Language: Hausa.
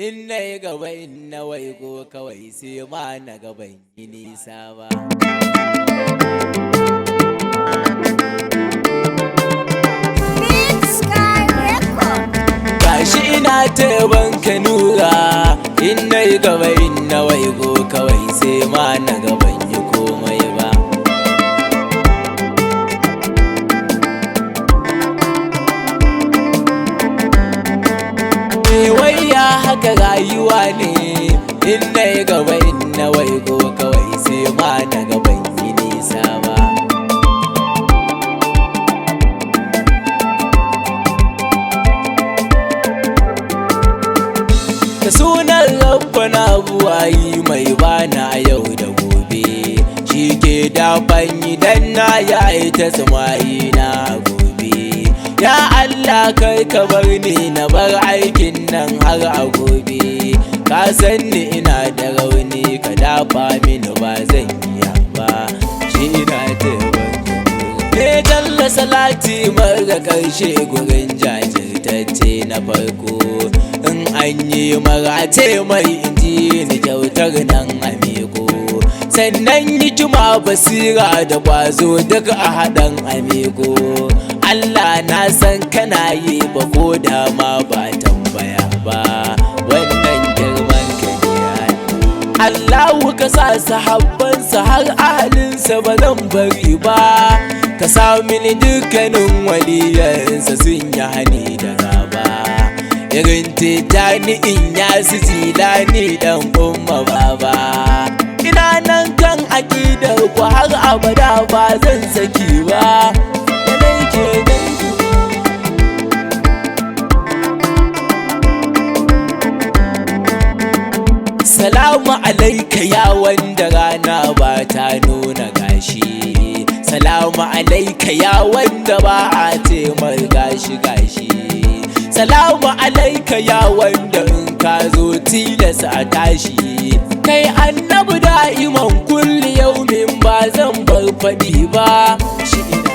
In na yi gaba, in na waigo, kawai sai ma na gaban yi nisa ba. Big Sky Record. Gashi ina taiban ka nura, in na yi gaba, in na waigo, kawai sai ma na gaban yi komai ba. Me wai ya haka rayuwa ne? In na yi gaba, in na waigo, kawai sai ma na gaban yi nisa ba. Da sunan Rabbana buwayi mai bana yau da gobe, shi ke dafan idan na yi ta tsumayi na gobe. Ya Allah, kai ka bar ni na bar aikin nan har a gobe. Ka san ni ina da rauni, ka dafa mini, ba zan iya ba. Shi ina taimakon ne jalla salati mara karshe gurin jajirtacce na farko. In an yi marace mai inji ni kyautar nan a miko, sannan hikima, basira da kwazo duk a haɗan a miko. Allah na san kana yi ba ko da ma ba tambaya ba, wannan girman ka ne. Allahu, ka sa sahabbansa har ahalinsa ba zan bari ba. Ka sa mini dukkanin waliyansa sun yi hani da gaba, irin Tijjani, in ya su Jilani dan Umma Baba. Ina nan kan aƙidar ku har abada, ba zan saki ba da nake dangi. Salamu alaika ya wanda rana ba ta nuna gashi. Salamu alaika ya wanda ba a ce mar gashi gashi. Salamu alaika ya wanda in ka zo tilas a tashi. Kai annabi da'iman kulli yaumin, ba zan bar faɗi ba. Shi ina